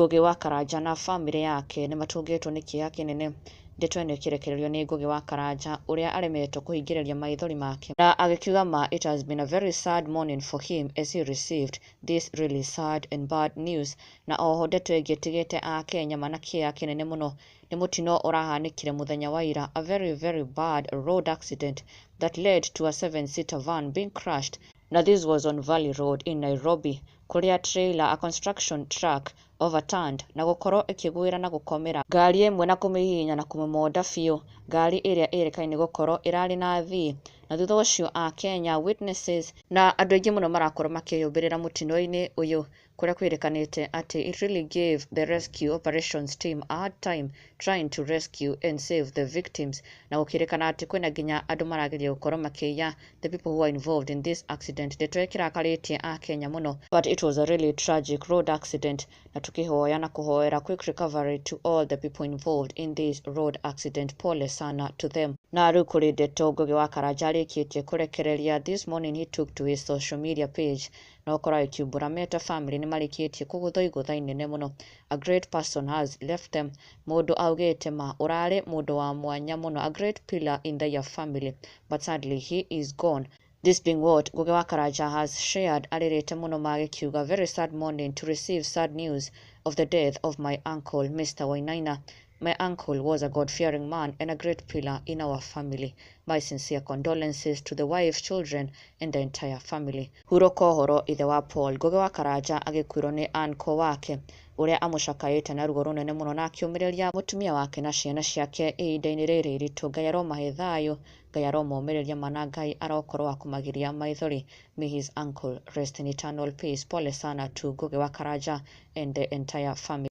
Ngugi wa Karanja na bamĩrĩ yake nĩ matũngĩtwo nĩ kĩeha kĩnene. Ndeto ĩno ĩkĩrekererio nĩ Ngugi wa Karanja ũrĩa aremetwo kũhingĩrĩria maithori make na agĩkiuga ma it has been a very sad morning for him as he received this really sad and bad news. Na oho ndeto ĩngĩ ĩtigĩte akenya mana kĩeha kĩnene mũno nĩ mũtino ũrahanĩkire mũthenya wa ira, a very very bad road accident that led to a 7-seater van being crashed. Now this was on Valley Road in Nairobi, kũrĩa trailer, a construction truck, overturned na gũkorwo ĩkĩgwĩra na gũkomera ngari ĩmwe na kũmĩhihinya na kũmĩmonda biũ, ngari ĩrĩa ĩrĩkaine gũkorwo ĩrarĩ na athii. Na thutha ũcio akenya, witnesses na andũ aingĩ mũno marakorwo makĩyũmbĩrĩra mũtino-inĩ ũyũ, kũrĩa kwĩrĩkanĩte atĩ it really gave the rescue operations team a hard time trying to rescue and save the victims. Na gũkĩrĩkana atĩ kwĩna nginya andũ marageria gũkorwo makĩiya the people who are involved in this accident. Ndeto ĩkĩrakarĩtie akenya mũno, but it was a really tragic road accident, na tukihoya na kuhoera quick recovery to all the people involved in this road accident. Pole sana to them. Na rĩu kũrĩ ndeto Ngugi wa Karanja arĩkĩtie kũrekereria. This morning he took to his social media page na gũkorwo agĩkiumbũra meta family nĩ marĩkĩtie kũgũthwo igũtha inene mũno. A great person has left them. Mũndũ augĩte ma ũrarĩ mũndũ wa mwanya mũno, a great pillar in their family, but sadly he is gone. This being what Ngugi wa Karanja has shared, arĩrĩte mũno magĩkiuga, "Very sad morning to receive sad news of the death of my uncle, Mr. Wainaina. My uncle was a God-fearing man and a great pillar in our family. My sincere condolences to the wife, children and the entire family." Hurũka ũhoro ithe wa Paul Ngugi wa Karanja agĩkuĩrwo nĩ uncle wake ũrĩa amũcakaĩte na ruo rũnene mũno, na akĩũmĩrĩria mũtumia wake na ciana ciake ihinda-inĩ rĩrĩ iritũ. Ngai aromahe thayũ, Ngai aromomĩrĩria mana, Ngai arokorwo wa kũmagiria maithori. May his uncle rest in eternal peace. Pole sana to Ngugi wa Karanja and the entire family.